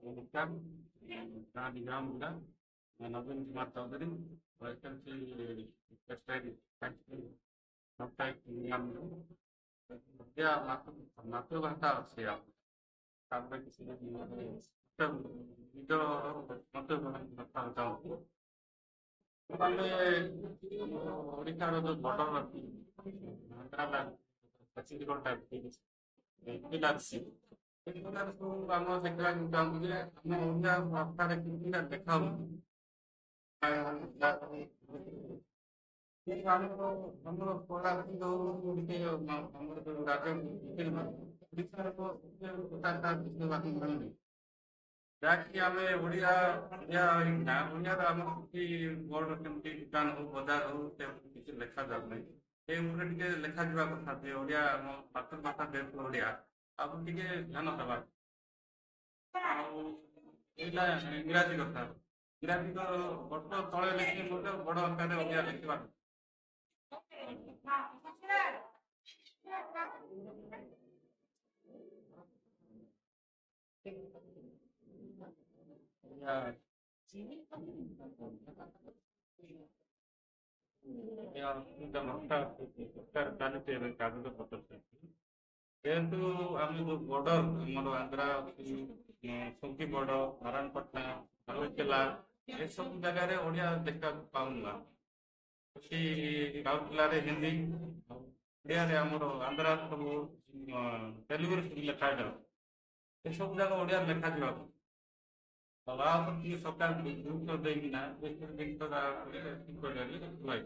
ନମସ୍କାର, ଗାଁ ଡିଗ୍ରାମୁଣ୍ଡା, ନବୀନ Kumar Choudhury, SMC textile factory. Odia ମାତୃଭାଷା ଅଛି, ଆଉ ତାପରେ କିଛି ନିଜ ମାତୃଭାଷା ଚାହୁଁଛି। ମାନେ ଓଡ଼ିଶାର ଯୋଉ ବର୍ଡର ଅଛି, ଆନ୍ଧ୍ରା ଅଛି, ସବୁ ଆମ ଦେଖିବାକୁ ଚାହୁଁଛୁ ଯେ ଆମ ଓଡ଼ିଆ ଭାଷାରେ କିଛିଟା ଲେଖା ହଉଛି। ଆମର କଳା ଯୋଉ ଆମର ଯୋଉ ରାଜ୍ୟ ଓଡ଼ିଶାର ଦେଖିବାକୁ ମିଳୁନି, ଯାହାକି ଆମେ ଓଡ଼ିଆ ଓଡ଼ିଆର ଆମର କିଛି ବୋର୍ଡ ସେମିତି ଦୋକାନ ହଉ, ବଜାର ହଉ, ସେମିତି କିଛି ଲେଖାଯାଉନାହିଁ। ସେ ଉପରେ ଟିକେ ଲେଖାଯିବା କଥା ଯେ ଓଡ଼ିଆ ଆମ ମାତୃଭାଷା ଯେହେତୁ ଓଡ଼ିଆ, ଆଉ ଟିକେ ଧ୍ୟାନ ଦେବା। ଆଉ ଏଇଟା ଇଂରାଜୀ କଥା, ଇଂରାଜୀ ତ ବର୍ଷ ତଳେ ଲେଖିଲେ ମଧ୍ୟ ବଡ଼ ଆକାରରେ ଓଡ଼ିଆ ଲେଖିବା। ଚାଲିଛି ଏବେ କାଗଜପତ୍ର। ଯେହେତୁ ଆମେ ଯୋଉ ବର୍ଡର ଆମର ଆନ୍ଧ୍ରା ଅଛି, ସୁଙ୍କି ବର୍ଡର, ନାରାୟଣପାଟଣା, ରାଉରକେଲା, ଏସବୁ ଜାଗାରେ ଓଡ଼ିଆ ଦେଖିବାକୁ ପାଉନା। ସେଠି ରାଉରକେଲାରେ ହିନ୍ଦୀ, ଓଡ଼ିଆରେ ଆମର ଆନ୍ଧ୍ରା ସବୁ ତେଲୁଗୁରେ ସବୁ ଲେଖାଯାଉଛି। ଏସବୁ ଜାଗା ଓଡ଼ିଆରେ ଲେଖାଯିବାକୁ ଆଉ ଟିକେ ସରକାର ଗୁରୁତ୍ୱ ଦେଇକିନା ଏସବୁ ଜିନିଷ ଠିକ କରିବେ।